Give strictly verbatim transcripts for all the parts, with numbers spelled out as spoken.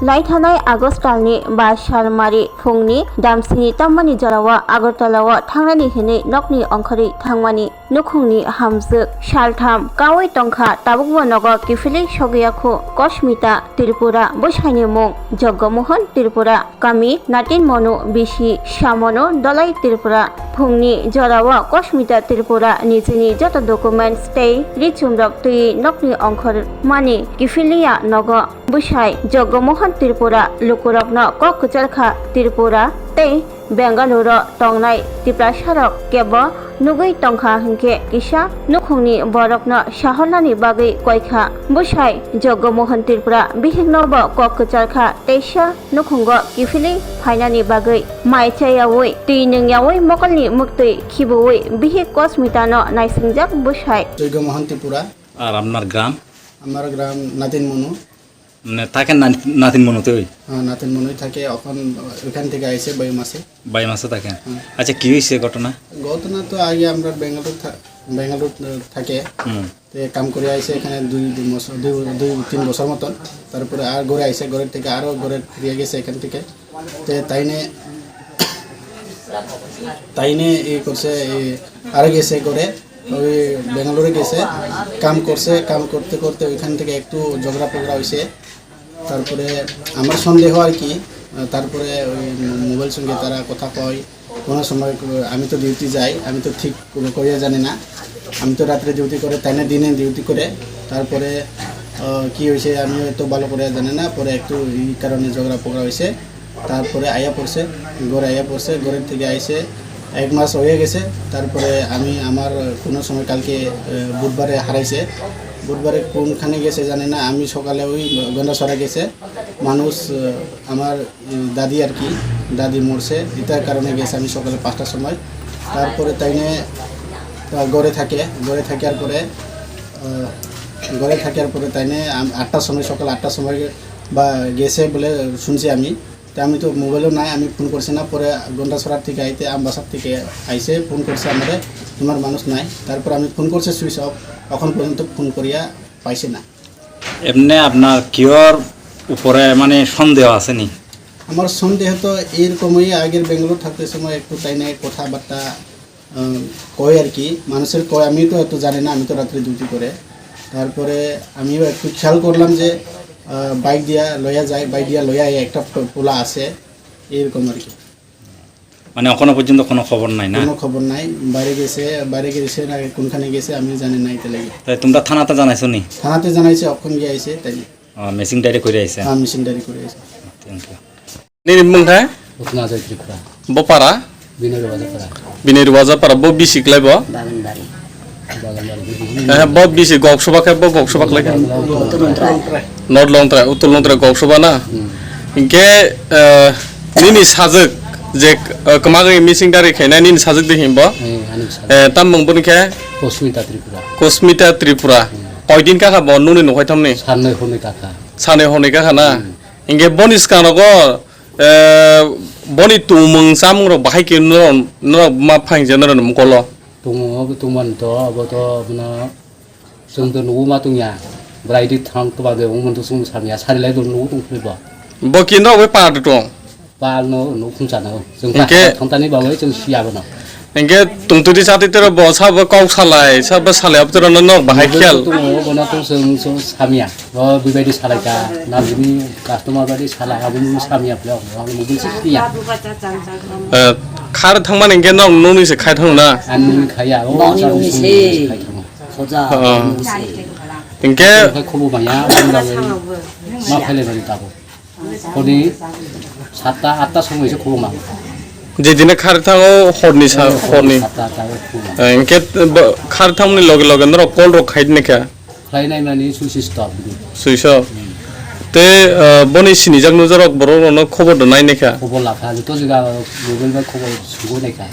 Laithanai August talni ba salmari phungni damsini tammani jorao Agartala-o thangnani hinwi nokni ongkhorwi thangmani nukhungni hamjwk saltham kaui tongkha, tabukbo nogo kiphilwi sogwiyakhu Kosmita Tripura, bwsaini mung Joggomohon Tripura, kami Natin Monu, bisi Samonu Dolai Tripura. Phungni jorao Kosmita Tripura nijini joto documents tei richumrok twiwi nokni ongkhormani kiphilwi nogo. Bwsai Joggomohon Tripura lukurokno kok kwchar kha, Tripura tei Bengaluru tongnai Tiprasarok kebo nugwi tongkha hinkhe kisa nukhungni borokno sahornani bagwi koikha. Bwsai Joggomohon Tripura bihiknobo kok kwchar kha, teisa nukhungo kiphilwi phainani bagwi mai chayaui, twi nwngyaui mokolni mwktwi khibiui bihik Kosmitano naisingjak bwsai. জয়গ মোহন ত্রিপুরা। আর আপনার গ্রাম? আমার গ্রাম নাতিন মনু। মানে থাকে না-, নাতিন মনুতে ওই? হ্যাঁ, নাতিন মনুই থাকে। এখন ওইখান থেকে আইছে বায়ু মাসে। বায়ু মাসে থাকে? হুম। আচ্ছা, কি হয়েছে ঘটনা? ঘটনা তো আগে আমরা বেঙ্গালুরু থা-, বেঙ্গালুরু থাকে। হুম। তো কাম করে আইছে এখানে দুই, দুই বছর, দুই, দুই তিন বছর মতন। তারপরে আর ঘরে আইছে, ঘরের থেকে আরো ঘরে ফিরে গেছে এখান থেকে। তো তাই নিয়ে, তাই নিয়ে এই করছে, এই আরো গেছে ঘরে। ওই বেঙ্গালোরে গেছে, কাম করছে, কাম করতে করতে ওইখান থেকে একটু ঝগড়া ফগড়া হয়েছে। তারপরে আমার সন্দেহ আর কি, আহ, তারপরে ওই মোবাইল সঙ্গে তারা কথা কয়, কোনো সময় ক-, আমি তো ডিউটি যাই, আমি তো ঠিক কোনো করিয়া জানি না, আমি তো রাত্রে ডিউটি করে, তাই না দিনে ডিউটি করে। তারপরে, আহ, কি হয়েছে আমি তো ভালো করে জানি না, পরে একটু এই কারণে ঝগড়া ফগড়া হয়েছে। তারপরে আইয়া পড়ছে, ঘরে আইয়া পড়ছে, ঘরের থেকে আইছে এক মাস হয়ে গেছে। তারপরে আমি আমার কোনো সময় কালকে, আহ, বুধবারে হারাইছে। বুধবারে কোনখানে গেছে জানি না, আমি সকালে ওই গন্ডাছড়া গেছে মানুষ, আহ, আমার, উম, দাদি আর কি, দাদি মরছে, এটার কারণে গেছে আমি সকালে পাঁচটার সময়। তারপরে তাইনে, আহ, ঘরে থাকে, ঘরে থাকার পরে, আহ, ঘরে থাকার পরে তাইনে আম-, আটটার সময়, সকাল আটটার সময় বা গেছে বলে শুনছি আমি। তে আমি তো মোবাইলও নাই, আমি ফোন করছি না। পরে গন্ডাছড়ার থেকে আইতে আমবাসার থেকে আইসে ফোন করছে আমারে, "তোমার মানুষ নাই।" তারপর আমি ফোন করছি সুইচ অফ, এখন পর্যন্ত ফোন করিয়া পাইছে না। এমনি আপনার কিওর উপরে মানে সন্দেহ আছে নি? আমার সন্দেহ তো এরকমই, আগের বেঙ্গালোর থাকতে সময় একটু তাই নিয়ে কথাবার্তা আহ, কয় আর কি, মানুষের কয়, আমি তো এত জানি না, আমি তো রাত্রে ডিউটি করে। তারপরে আমিও একটু খেয়াল করলাম যে, আহ, বাইক দিয়া লইয়া যায়, বাইক দিয়া লইয়া এই একটা প-, পোলা আছে, এইরকম আর কি। মানে এখনো পর্যন্ত কোনো খবর নাই না? কোনো খবর নাই, বাইরে গেছে, বাইরে গেছে না কোনখানে গেছে আমি জানি না, এটা লাগে। তাই তোমরা থানাতে জানাইছো নি? থানাতে জানাইছে, অখন গিয়ে আইছে, তাই। আহ, মিসিং ডায়েরি করে আইছে? হ্যাঁ, মিসিং ডায়েরি করে আইছে। Thank you. Nini mung khe? Utnajoy Tripura. Bo para? Binoi Ruwajapara. Binoi Ruwajapara, bo bisi klai bo? Baganbari. Baganbari. Eh, bo bisi goksoba khe, bo goksoba klai khe? North Longtrai. North Longtrai, Uttor Longtrai goksoba na? Hmm. Hinkhe, eh, nini sajwk je, eh, kwmagwi missing dari khainai nini sajwk de himbo? Eh, ani sajwk. Eh, tam mung boni khe? Kosmita Tripura. Kosmita Tripura. Hmm. Koi din kakha bo nuni nukhai thamni? Sanoi hwnwi kakha. Sanoi hwnwi kakha na? Hmm. Hinkhe boni swkang rogo, eh, boni tongmung chamung rok bahai khe norok, norok ma phaingjak norok ni mokolo? Tongmung abo tongmani to, abo to abono chwng to nugo ma tongya. Bwrai di thang twma de wngmani to chwng samya, sari lai bo nugo tong philai bo. Bo khe norok bai para de tong? Pal no, no khum chana o. Chwng hinkhe ta thang tani bagwi chwng siya bono. Hinkhe tongtwtwi chatwi tero bo sabo kok salai, sabo salai abotero no nok bahai khel. Tongo, bono to chwng, chwng samya. Bo bui bai di salai ka, na bini customer bai di salai, abo ni samya phle, ang mobile se siya. Eh, khar thangmani hinkhe nok nuni se khai thango na? Ang nuni khaya, o. Bangni chang nuni sung se. Khai thango. Khoja, oh. Nuni se. Hinkhe khai khobo maya, ang bagwi ma phaile bari tabo. Honi satta atta somoise khuluma. Jedine khari thango horni sa, eh, horni. Satta atta o khuluma. Eh, hinkhe bo khari thangmani loge loge norok call rok khai dinai kha? Khlainai mani switch off bini. Switch off. Hmm. Te, eh, boni sinijak nujak rok borok rokno khobor da nai nai kha? Khobor lakha, joto jaga mobile bai khobor sugo nai kha.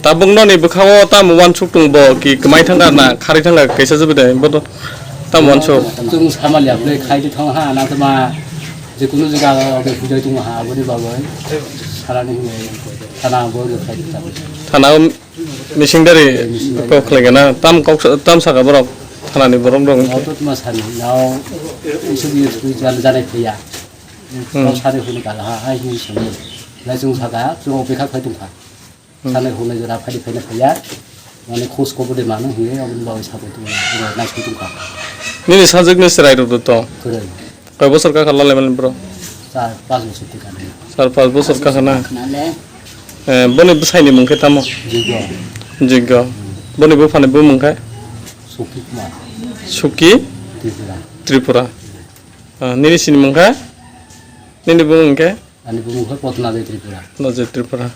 Tabuk noni bwkha-o tamo uansuk tongo bo ki kwmai thangkha na khari thangkha kaisa se bwdai bo to tamo uansuk. Chwng samaliya bwlai khai di thang ha na tama je kunu jaga o bwdai tongo ha aboni bagwi salani hinwi thana bo khai di thang. Thana o missing dari kok khlai gana tam kok tam saka borok thanani borok rok. Auto tuma sani nao isuk ni sui jan janai phiya. Hmm. Tau sari hwnwi kala ha, hai hwnwi swnwi. Lai chwng saka, chwng obekha khai tongkha. Hmm. Sanai hwnwi jora phai phai phaiya. Mane khos khobor de mano hwnwi aboni bagwi sabai tong, nai swi tongkha. Nini sajwkni chwrai rok to? Kwrwi. Koi bosor kakha lalai mani bro? Char pas bosor twi kanwi. Char pas bosor kakha na? Nale. Eh, boni bwsaini mung khe tamo? Jiggo. Jiggo. Hmm. Boni buphani bumung khe? Suki Kumar. Suki? Tripura. Tripura. Ah, nini sini mung khe? Nini bumung khe? Ani bumung khe Potna Jai Tripura. Potna Jai Tripura.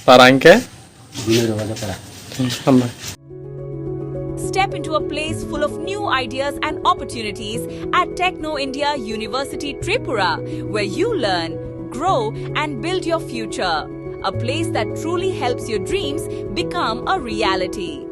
Para hingke? Binoy Robaja Para. Hmm, hambai. Step into a place full of new ideas and opportunities at Techno India University Tripura, where you learn, grow, and build your future. A place that truly helps your dreams become a reality.